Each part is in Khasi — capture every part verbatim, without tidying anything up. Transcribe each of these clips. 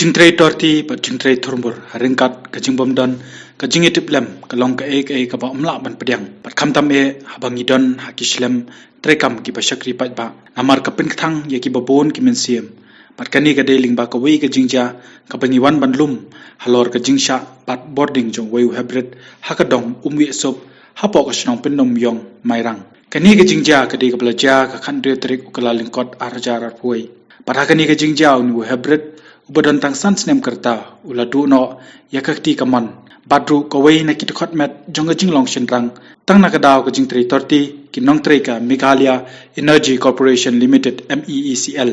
Jingtrei torti bad jingtrei thurmur ha ryngkat ka jingbym don ka jingïatiplem ka long kaei kaei kaba ym lah ban pdiang, bad khamtam eh haba ngi don ha ki shlem treikam kiba shakri paidbah. Namar ka pynkthang ïa kiba bun ki mynsiem, bad kane ka dei lyngba kawei ka jingjia kaba ngi wan ban lum halor ka jingshah bat bording jong uwei u hybrid ha ka dong Umwiehsup hapoh ka shnong Pyndomiong, Mairang. Kane ka jingjia ka dei kaba la jia ka khathynriew tarik u Kyllalyngkot ar hajar arphew wei. Bad ha kane ka jingjia une u hybrid uba don tang san snem ka rta u la duh noh ïa ka kti kamon bad ruh kawei na ki dkhot met jong ka jinglong shynrang, tang na ka daw ka jingtrei torti ki nongtrei ka Meghalaya Energy Corporation Limited, MEECL,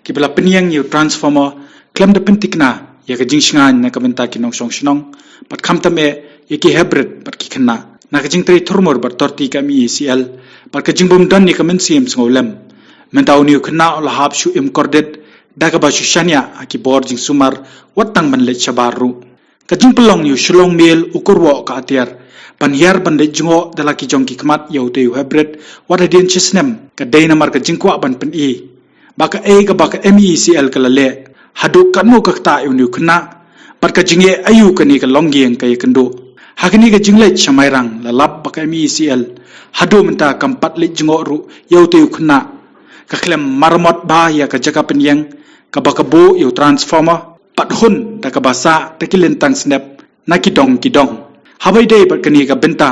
kiba la pynïeng ïa u transformer khlem da pynthikna ïa ka jingshngaiñ na ka bynta ki nongshong shnong, bad khamtam eh ïa ki hybrid bad ki khynnah. Na ka jingtrei thurmur bad torti ka MEECL bad ka jingbym don ïa ka mynsiem sngewlem, mynta une u khynnah u la hap shu im kordit da kaba shu shaniah ha ki bor jingsumar wat tang ban leit shabar ruh. Ka jingpynlong ïa u shlong miel u kyrwoh ka atiar ban hiar ban leit jngoh da la ki jong ki khmat ïa utei u hybrid wat hadien shi snem ka dei namar ka jingkwah ban pyni ba kaei kaba ka MEECL ka la leh, haduh katno ka ktah ïa une u khynnah, bad ka jingeh aïu kane ka longïing ka ïakynduh. Ha kane ka jingleit sha Mairang la lap ba ka MEECL haduh mynta kam pat leit jngoh ruh ïa utei u khynnah. Ka khlem maramot bha ïa ka jaka pynïeng kaba ka buh ïa u transformer, bad hun da kaba sah da ki lyntang snep na ki dong ki dong. Haba ïadei bad kane ka bynta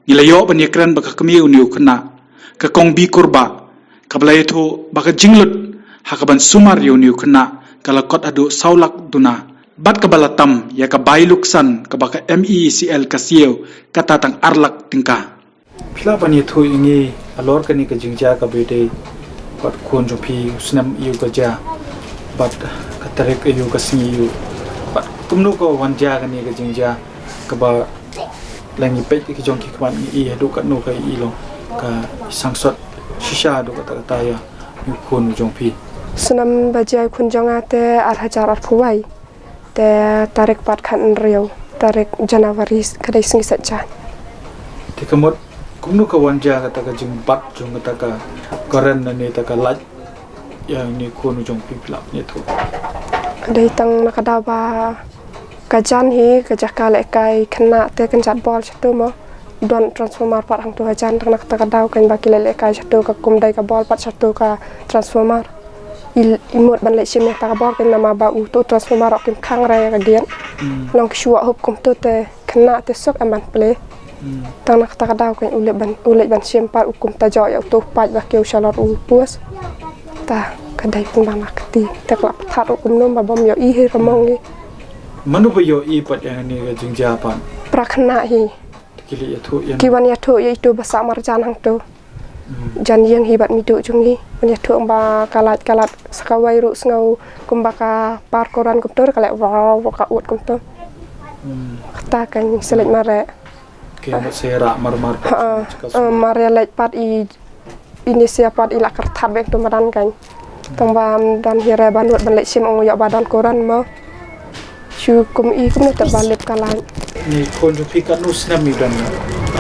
ngi la ïoh ban ïakren bad ka kmie une u khynnah, ka Kong Bikurbah, kaba la ïathuh ba ka jinglut ha kaban sumar ïa une u khynnah ka la kot haduh saw lak duna, bad kaba la tam ïa ka bai luksan kaba ka MEECL ka siew kata tang ar lak tyngka. Phi lah ban ïathuh ïa ngi halor kane ka jingjia kaba ïadei bad khun jong phi, u snem aïu ka jia bad ka tarik aïu, ka sngi aïu, bad kumno ka wan jia kane ka jingjia kaba lada ngi peit ki jong ki khmat ngi i haduh katno ka i long ka sangsot shisha haduh katta katta ïa u khun jong phi? Snem ba jia u khun jong nga te ar hajar arphew wei. Te tarik pat khathynriew tarik January, ka dei sngi Saitjaiñ. Te ka mut kumno ka wan jia kata ka jingbat jong kata ka current ne kata ka light ïa une u khun jong phi, phi lah ban ïathuh? Ka dei tang na ka daw ba ka jan hi ka jaka lehkai khynnah te kynjat bol shato mo. Don transformer pat hangto hajan, tang na kata ka daw keiñ ba ki leit lehkai shato, ka kum dei ka bol pat shato ka transformer. I, i mut ban leit shim ïa kata ka bol keiñ namar ba uto u transformer ruh kim khang re ïa ka gate. Hmm. Long ki shu wah hup kumto te khynnah te suk em ban plie. Hmm. Tang na kata ka daw keiñ u leit ban, u leit ban shim pat, u kumta joh ïa uto u paip ba kiew shalor u post. Ta ka dei pynban la kti te ka la pyrthat ruh kumno ba bym ïohi hi ra mo ngi. Mano ba ïohi pat ïa kane ka jingjia pat? Para khynnah hi. Ki leit ïathuh ïa, ki wan ïathuh ïa itu ba sah marjan hangto. Hmm. Jan ïing hi bad mitu jong ngi, wan ïathuh ba ka light, ka light sa kawei ruh sngew kumba ka par current kumto, ka leh wow, wow, ka ud kumto. Hmm. Kata keiñ sa leit mareh. Ki mut sa ïarah marmar pat. Ha, sha ka, eh, sumar. Mar ïa leit pat i Ini sia pat i la kyrthat bad tu madan keiñ. Tang ba, mm, don hi re ban wad ban leit shim, ong ïoh ba don koran mo. Shu kum i kumno te ba lip ka lait. Ni khun jong phi katno snem i don?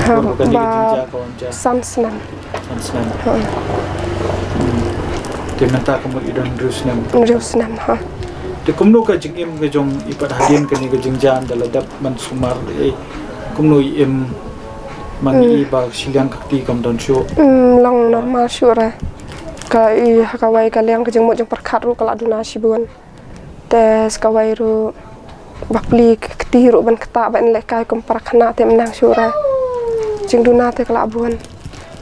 Ha, ba san snem. San snem. Ha. Hmm. Te mynta ka mut i don hynriew snem. Hynriew snem, ha. Te kumno ka jingim ka jong i pat hadien kane ka jingjia da la dep ban sumar, eh, kumno i im? Mane i ba shiliang ka kti kam don shuh. Mm, long normal shuh re. Ka i ha kawei ka liang ka jingmut jingpyrkhat ruh ka la duna shibun. Te sa kawei ruh ba pli ka kti ruh ban ktah ban lehkai kum para khynnah te mynta shuh re. Jingduna te ka la bun.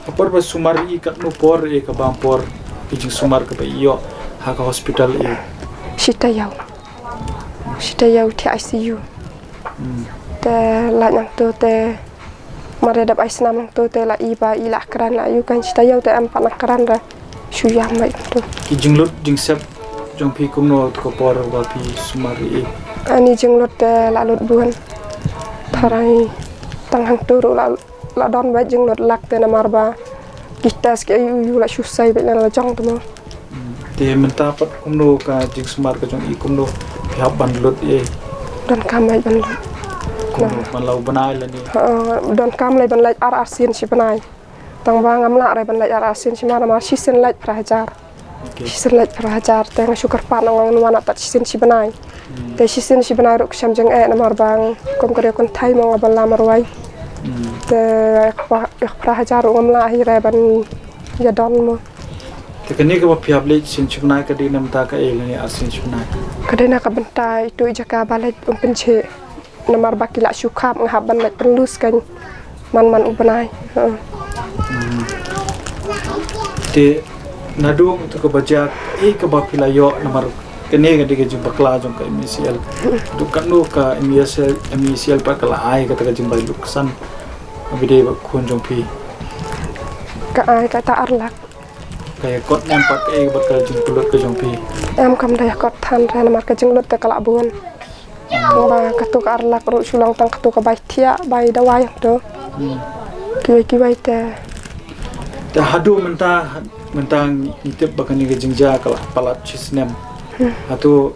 Ka por ba sumar i katno por, eh, ka bam por i jingsumar kaba i ïoh ha ka hospital, eh? Shi taïew. Shi taïew te I C U. Hmm. Te lait nangto te mar ïa dep ai snam nangto te la i ba i la kren la ïoh kan shi taïew te em pat nang kren re. Shu ïam mai nangto. Ki jinglut jingsep jong phi kumno ha ka por ba phi sumar i? Ani jinglut te la lut bun. Tharai tang hangto ruh la, la don ba jinglut lak te namar ba ki test ki aiu aiu la shu sei bad la jong te mo. Te mynta pat kumno ka jingsumar ka jong i, kumno phi hap ban lut i? Donkam leit ban lut. Kumno, ban la u bnai lane? Ha, donkam leit ban leit ar ar sien shi bnai. Tang ba ngam lah re ban leit ar ar sien shi mar mar shisien leit phra hajar. Okay. Shisien leit phra hajar te nga shu kyrpad na nga wan tat shisien shi bnai. Te shisien shi bnai ruh ka shem jingeh namar ba kum ka dei kynthei mo nga ba la marwei. Te ïa ka phra hajar ruh ngam lah hi re ban ïa don mo. Te kane kaba phi hap leit sien shi bnai ka dei na bynta kaei lane ar sien shi bnai? Ka dei na ka bynta itu i jaka ba leit um pynjhieh. Namar ba ki lah shu khap nga hap ban leit pynlus kan man man u bnai. Te naduh tu kaba jia kaei kaba phi la ïoh namar kane ka dei ka jingbakla jong ka M E C L. Duk katno ka M E C L, M E C L pat ka la ai kata ka jingbai luksan ba dei ba khun jong phi? Ka ai kata ar lak. Ka ïa kot ne em pat kaei bad ka jingpynlut ka jong phi? Em, kam da ïa kot than re namar ka jinglut te ka la bun. Tang ba katu ka ar lak ruh shu long tang katu ka bai thiah bai dawai tu. Kiwei kiwei te. Te haduh mynta, mynta ngi tip ba kane ka jingjia ka la palat shi snem. Hato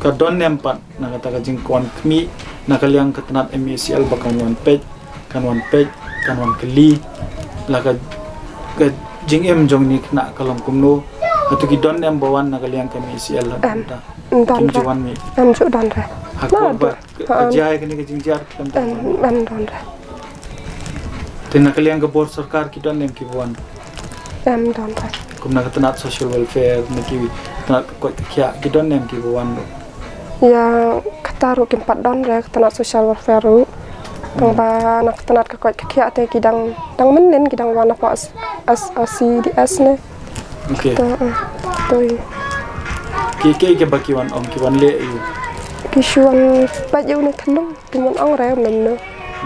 ka don ne em pat na kata ka jingkwah khmih na ka liang ka tnat M E C L ba kan wan peit, kan wan peit, kan wan kylli la ka, ka jingim jong ngi kane ka long kumno? Hato ki don ne em ba wan na ka liang ka M E C L la em, don ta? Em don re. Em ju don re. Ha ka ba ka jia kane ka jingjia khlem don. Em don re. Te na ka liang ka bor sorkar ki don ne em ki ba wan? Em don re. Kum na ka tnat social welfare, na ki tnat ka koit ka khiah ki don ne em ki ba wan? Ïa kata ruh kim pat don re ka tnat social welfare ruh. Tang ba na ka tnat ka koit ka khiah te ki dang, dang mynnin ki dang wan na pos as as C D S ne. Okay. Te, eh, toi. Ki, ki, ki ba ki wan ong, ki wan leh ïa u? Ki shu wan peit ïa une thlung, ki wan ong re mem no.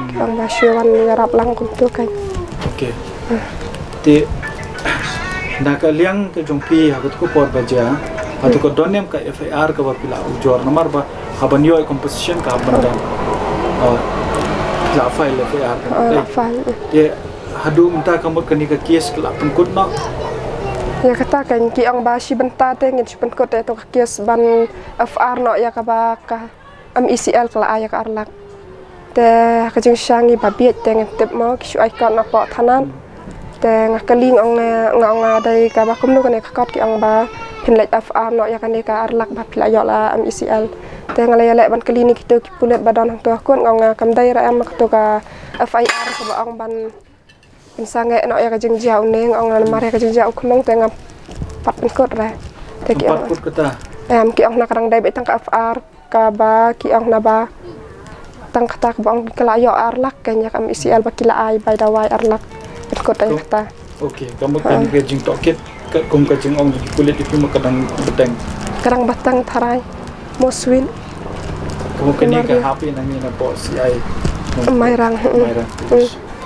Ki ong ba shu wan ïarap lang kumtu kan. Okay. Te na ka liang ka jong phi ha katu ka por ba jia, ha tu ka don ne em ka F I R kaba phi la ujor namar ba haba ngi ïoh compensation ka haba don. Phi la file F I R ka. File. Te haduh mynta ka mut kane ka case ka la pynkut noh? Ïa kata kan ki ong ba shi bynta te ngin shu pynkut ïa tu ka case ban F I R noh ïa kaba ka M E C L ka la ai ïa ka ar lak. Te ka jingshisha ngi ba bieit te ngin tip mo ki shu ai kot na poh thanat. Te nga kylli nga ong nga ong nga dei kaba kumno kane ka kot ki ong ba phin leit F I R noh ïa kane ka ar lak ba phi la ïoh la M E C L. Te nga la ïaleh ban kylli ne kitu ki pulit ba don hangtu ha kut nga ong nga kam dei ra em katu ka F I R kaba ong ban pynsangeh noh ïa ka jingjia une, nga ong namar ïa ka jingjia u khlung te ngam pat pynkut re. Te ki ong pat kut kata. Em ki ong na ka dang dei beit tang ka F I R kaba ki ong naba tang kata kaba ong ka la ïoh ar lak kan ïa ka M E C L ba ki la ai bai dawai ar lak. Pynkut ïa kata. Okay, ka mut kane ka jingtohkit ka kum ka jingong jong ki pulit ïa phi ma ka dang bteng? Ka dang bteng tharai. Mo swin. Ka mut kane ka hap ïa na ngi na poh C I. Mairang. Mairang.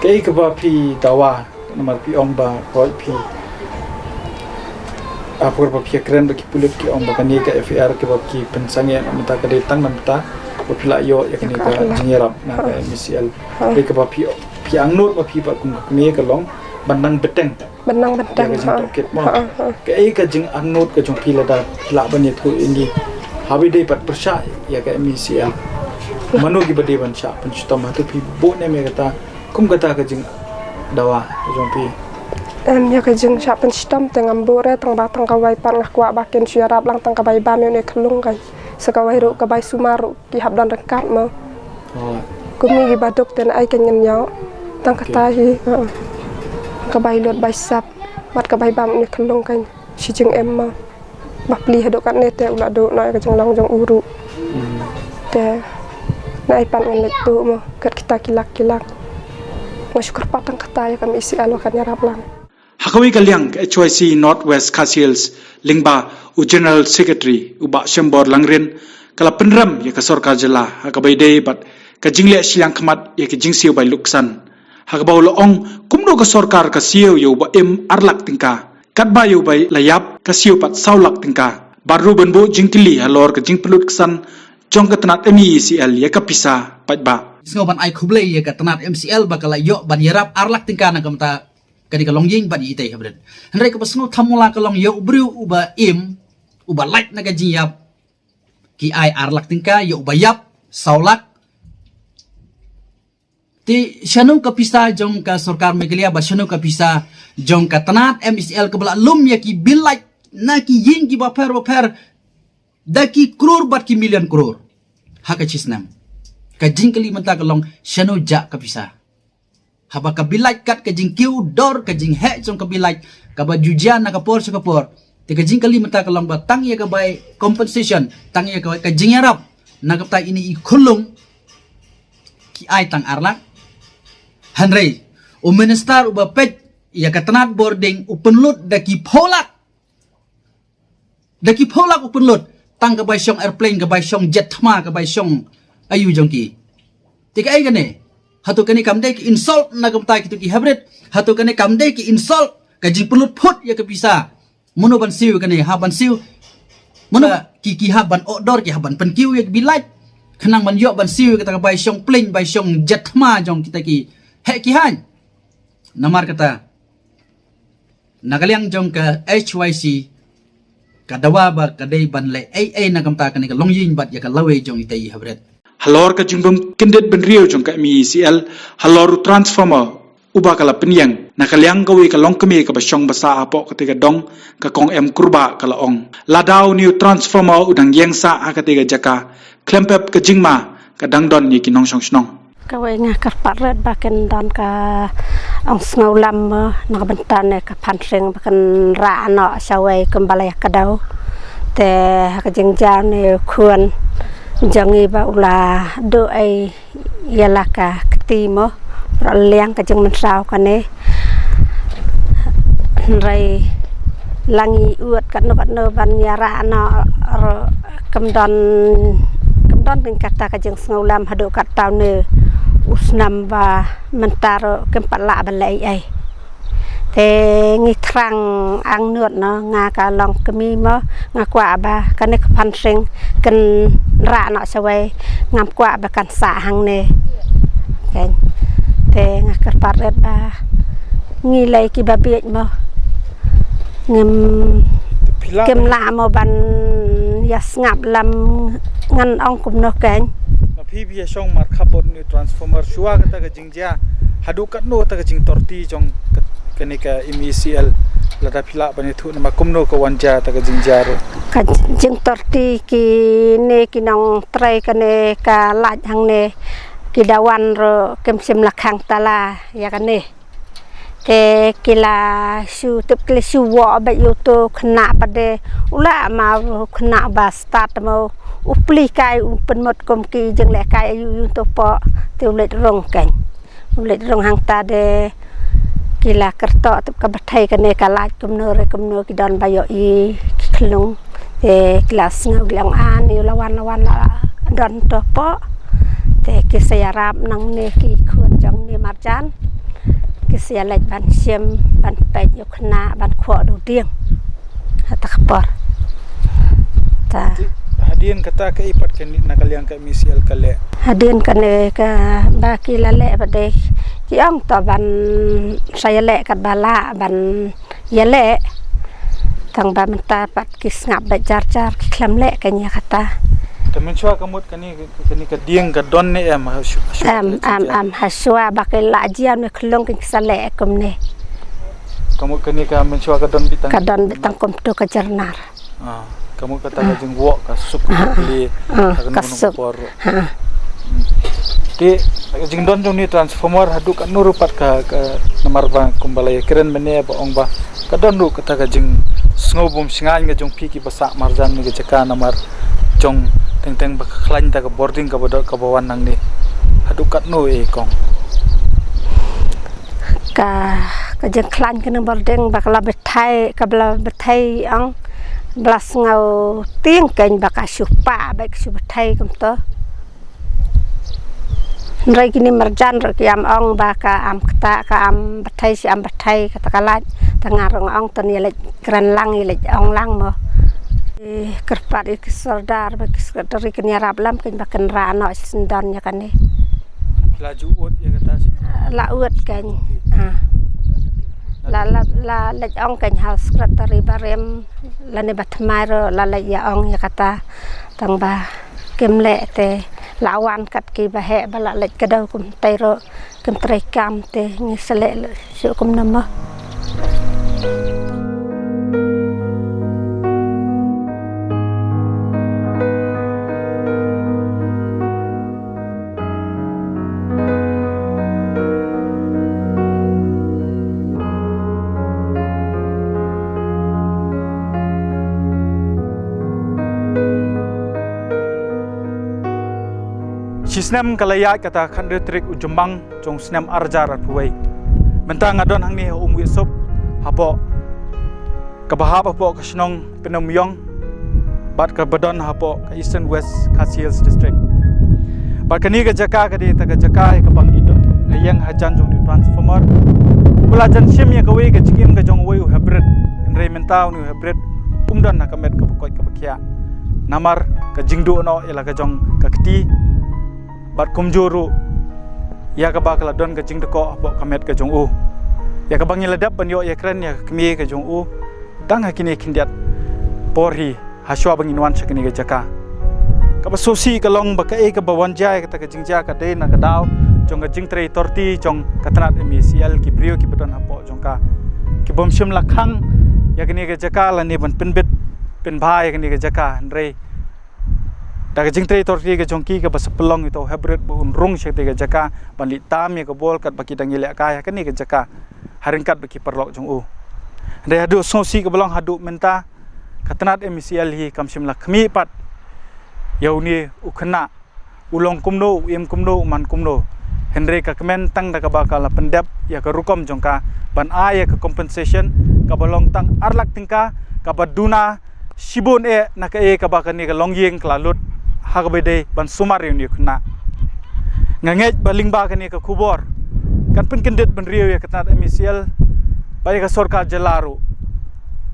Kaei kaba phi dawa namar phi ong ba hoi phi, ha por ba phi ïakren bad ki pulit ki ong ba kane ka F I R kaba ki pynsangeh na mynta ka dei tang na mynta ba phi la ïoh ïa kane ka jingïarap na ka M E C L. Dei kaba phi, phi angnud ba phi pat kum ka kmie ka long ban nang bteng. Ban nang bteng. Ïa ka jingtohkit mo. Kaei ka jingangnud ka jong phi lada phi lah ban ïathuh ïa ngi? Haba dei pat pyrshah ïa ka M E C L, mano kiba dei ban shah pynshitom? Hato phi buh ne em ïa kata kum kata ka jingdawa ka jong phi? Em, ïa ka jingshah pynshitom te ngam buh re, tang ba tang kawei pat nga kwah ba kin shu ïarap lang tang ka bai bam ïa une khlung kan. Sa kawei ruh ka bai sumar ruh ki hap don ryngkat mo. Kum ngi kiba duk te na ai kan ngin ïoh. Tang kata hi. Ka bai lut bai sap bad ka bai bam une khlung kan shi jingim mo. Ba pli haduh katne te u la duh noh ïa ka jinglong jong u ruh. Te na ai pat ngan leit tuh mo kat kita ki lak ki lak. Nga shu kyrpad tang kata ïa ka M E C L ba kan ïarap lang. Ha kawei ka liang ka H Y C North West Khasi Hills lyngba u General Secretary u Bah Shembor Langrin ka la pynrem ïa ka sorkar jylla ha kaba ïadei bad ka jingleh shiliang khmat ïa ka jingsiew bai luksan. Ha kaba u la ong kumno ka sorkar ka siew ïa u ba im ar lak tyngka, katba ïa u ba la ïap ka siew pat saw lak tyngka. Bad ruh ban buh jingkylli halor ka jingpynlut ksan jong ka tnat M E C L ïa ka pisa paidbah. Sngew ban ai khublei ïa ka tnat M C L ba ka la ïoh ban ïarap ar lak tyngka na ka mynta ka dei ka longïing bad ïa itei ha bret. Hynrei kaba sngew thamula ka long ïa u briew uba im, uba lait na ka jingïap, ki ai ar lak tyngka, ïa uba ïap saw lak. Te shano ka pisa jong ka sorkar Meghalaya, ba shano ka pisa jong ka tnat M E C L kaba la lum ïa ki bill lait na ki ïing kiba pher ba pher. da ki krur bad ki million krur ha ka shisnem. Ka jingkylli mynta ka long, shano jah ka pisa? Haba ka bilait kat ka jingkiew dor, ka jingheh jong ka bilait kaba ju jia na ka por sha ka por, te ka jingkylli mynta ka long ba tang ïa ka bai compensation, tang ïa ka, ka jingïarap na ka bynta ine i khunlung ki ai tang ar lak. Hynrei u minister uba peit ïa ka tnat bording u pynlut da ki phew lak. Da ki phew lak u pynlut, tang ka bai shong airplane, ka bai shong jet thma, ka bai shong aïu jong ki. Te kaei kane? Hato kane kam dei ki insult na ka bynta kito ki hybrid? Hato kane kam dei ki insult, ka jingpynlut phut ïa ka pisa? Mano ban siew kane, ha ban siew? Mano ki, ki hap ban order, ki hap ban pynkiew ïa ka bilait, khnang ban ïoh ban siew ïa kata ka bai shong plane, bai shong jet thma jong kita ki heh ki haiñ? Namar kata, na ka liang jong ka H Y C ka dawa ba ka dei ban leh ei ei na ka bynta kane ka longïing bad ïa ka lawei jong ita i hybrid. Halor ka jingbym kyndit bynriew jong ka M E E C L halor u transformer uba ka la pynïeng, na ka liang kawei ka longkmie kaba shong basa hapoh katei ka dong, ka Kong M Kurbah, ka la ong, lada une u transformer u dang ïeng sah ha katei ka jaka, khlem pep ka jingma ka dang don ïa ki nongshong shnong. Kawei nga kyrpad rit ba kin don ka ong sngewlam mo na ka bynta ne ka phansing ba kin rah noh shawei kumba la ïa kdew. Te ha ka jingjia ne u khun jong ngi ba u la duh ei ïa la ka kti mo, baroh liang ka jingmynsaw kane. Hynrei la ngi ud katno katno ban ïa rah noh ruh kam don, kam don kata ka jingsngewlam haduh katta une u snem ba mynta ruh kim pat lah ban leh ei ei. Te ngi thrang angnud noh, nga ka longkmie mo, nga kwah ba kane ka phansing kan rah noh shawei, ngam kwah ba kan sah hangne. Keiñ. Te nga kyrpad rit ba ngi lei kiba bieit mo. Ngim, kim lah mo ban ïa sngap lam, ngan ong kumno keiñ. Ma phi phi ïa shong markhap bad une u transformer shuwa kata ka jingjia, haduh katno kata ka jingtorti jong ka, kane ka M E E C L, lada phi lah ban ïathuh namar kumno ka wan jia kata ka jingjia ruh? Ka jingtorti, kine ki nongtrei kane ka light hangne ki da wan ruh kim shym la khang tala ïa kane. Te ki la shu tip, ki la shu wok bad ïa uto u khynnah pat de, u lah ma u khynnah ba stad mo, u plie kai, u pynmut kum ki jingleh kai ïa uto u poh, te u leit rung keiñ. U leit rung hangta de ki la kyrtoh tip ka bthei kane ka light kumno re kumno, ki don ba ïohi ki khyllung. Te ki la sngew, ki la ong, a, ne u la wan, la wan, la don to poh. Te ki sa ïarap nangne ki khun jong ne marjan. Ki sa ïaleit ban shim, ban peit ïa u khynnah, ban khoh da u dieng. Hata ka por. Ta. Hadien kata kaei pat kane na ka liang ka M E E C L ka leh? Hadien kane kaba ki la leh pat de ki ong to ban sa ïaleh katba lah ban ïaleh. Tang ba mynta pat ki sngap beit jar jar, ki khlem leh keiñ ïa kata. Te mynshuwa ka mut kane, kane ka dieng ka don ne em ha shu-, ha shuwa? Em, em, em, ha shuwa ba ki la jia ne khlung ki sa leh kumne. Ka mut kane ka mynshuwa ka don beit tang, ka don beit tang kumto ka jyrnar. Ah, ka mut kata ka jingwok ka suk ka plie, ah, ka suk ka por. Ha. Te jingdon jong une u transformer haduh katno ruh pat ka, ka namar ba kumba la ïakren mynne ba ong ba ka don ruh kata ka jingsngew bym shngaiñ ka jong phi kiba sah marjan ne ka jaka namar jong teng teng ba ka khlaiñ ta ka bording kaba don kaba wan nangne. Haduh katno e kong? Ka, ka jingkhlaiñ kane bording ba ka la bthei, kaba la bthei ong, ba la sngew tieng keiñ ba ka shu pah bad ka shu bthei kumto. Hynrei kine marjan ruh ki am ong ba ka am kata, ka am bthei, shi am bthei kata ka light. Tang nga ruh nga ong to ïaleit kren lang, ïaleit ong lang mo. Kyrpad ïa ki sordar bad ki secretary kin ïarap lang keiñ ba kin rah noh shisyndon ïa kane. La ju ud ïa kata shi? La ud keiñ. Ah. La, la, la leit ong keiñ ha u secretary barim lane ba thymmai ruh la leit ïa ong ïa kata. Tang ba kim leh te la wan kat kiba heh ba la leit kdew kumtei ruh kim trei kam te ngi sa leh shuh kumno mo. Shi snem ka la ïaid kata ka khathynriew tarik u Jymmang jong u snem arhajar arphew wei. Mynta nga don hangne ha Umwiahsup, hapoh kaba hap hapoh ka shnong Pynumyong bad kaba don hapoh ka Eastern West Khasi Hills District. Bad kane ka jaka ka dei kata ka jaka ïa kaba ngi don ha ïing hajan jong une u transformer uba la jan shim ïa kawei ka jingim ka jong uwei u hybrid. Hynrei mynta une u hybrid um don ha ka met kaba koit kaba khiah namar ka jingduh noh ïa la ka jong ka kti bad kumjuh ruh ïa kaba ka la don ka jingdkoh hapoh ka met ka jong u, ïa kaba ngi la dep ban ïoh ïakren ïa ka kmie ka jong u dang ha kine khyndiat por hi, hashwa ba ngin wan sha kane ka jaka. Kaba sngewsih ka long ba kaei kaba wan jia ïa kata ka jingjia ka dei na ka daw jong ka jingtrei torti jong ka tnat M E C L, ki briew kiba don hapoh jong ka, ki bym shym la khang ïa kane ka jaka lane ban pynbit pynbha ïa kane ka jaka. Hynrei da ka jingtrei torti ka jong ki kaba sa pynlong ïa uto u hybrid ba un rung sha kata ka jaka ban leit tam ïa ka bol katba ki dang ïalehkai ha kane ka jaka ha ryngkat bad ki paralok jong u. Hynrei haduh sngewsih kaba long haduh mynta ka tnat M E C L hi kam shym la khmih pat ïa une u khynnah u long kumno, u im kumno, u man kumno. Hynrei ka kmen tang da kaba ka la pyndep ïa ka rukom jong ka ban ai ïa ka compensation kaba long tang ar lak tyngka, kaba duna shibun eh na kaei kaba kane ka longïing ka la lut ha kaba dei ban sumar ïa une u khynnah. Nga ngeit ba lyngba kane ka khubor kan pynkyndit bynriew ïa ka tnat M E C L bad ïa ka sorkar jylla ruh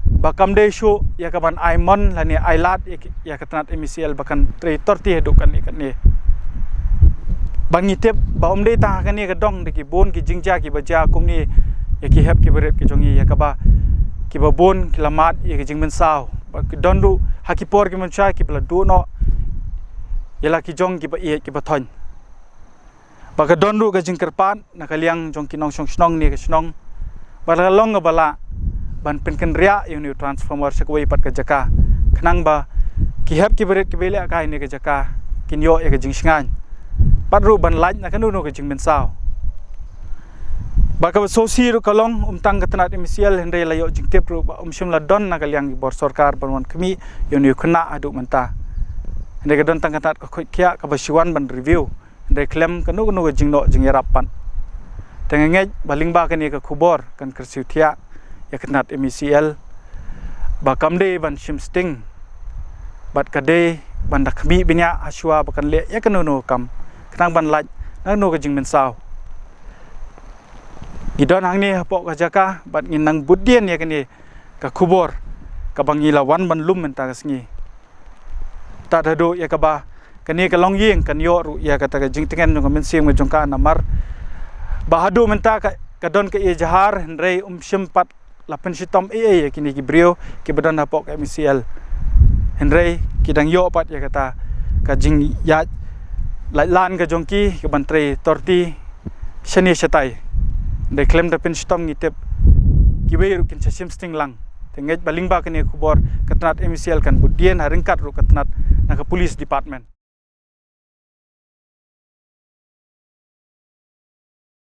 ba kam dei shuh ïa ka ban ai mon lane ai lad ïa ka, ïa ka tnat M E C L ba kan trei torti haduh katne katne. Ba ngi tip ba ym dei tang ha kane ka dong, da ki bun ki jingjia kiba jia kumne ïa ki hep kiba rit ki jong ngi, ïa kaba kiba bun ki la mad ïa ki jingmynsaw. Ba ki don ruh ha ki por ki mynshwa kiba la duh noh ïa la ki jong kiba ïeit kiba thoiñ. Ba ka don ruh ka jingkyrpad na ka liang jong ki nongshong shnong ne ka shnong ba la long kaba lah ban pynkynriah ïa une u transformer sha kawei pat ka jaka, khnang ba ki hep kiba rit kiba ïalehkai ne ka jaka kin ïoh ïa ka jingshngaiñ bad ruh ban lait na kano kano ka jingmynsaw. Ba kaba sngewsih ruh ka long ym tang ka tnat M E C L hynrei la ïoh jingtip ruh ba ym shym la don na ka liang ki bor sorkar ban wan khmih ïa une u khynnah haduh mynta. Hynrei ka don tang ka tnat ka khuid khiah kaba shu wan ban review, hynrei khlem kano kano ka jingnoh jingïarap pat. Te nga ngeit ba lyngba kane ka khubor kan kyrsiew thiah ïa ka tnat M E C L ba kam dei ban shim sting bad ka dei ban da khmih bniah hashwa ba kan leh ïa kano kano ka kam khnang ban lait na kano ka jingmynsaw. Ngi don hangne hapoh ka jaka bad ngin nang bud dien ïa kane ka khubor kaba ngi la wan ban lum mynta ka sngi. Tad haduh ïa kaba kane ka longïing kan ïoh ruh ïa kata ka jingtngen jong ka mynsiem ka jong ka, namar ba haduh mynta ka, ka don ka ïa jahar hynrei ym shym pat la pynshitom ei ei ïa kine ki briew kiba don hapoh ka M E C L. Hynrei ki dang ïoh pat ïa kata ka jingïaid laitlan ka jong ki kaban trei torti shane shatai. Hynrei khlem da pynshitom ngi tip kiwei ruh kin sa shim sting lang. Te ngeit ba lyngba kane ka khubor ka tnat M E C L kan bud dien ha ryngkat ruh ka tnat na ka police department.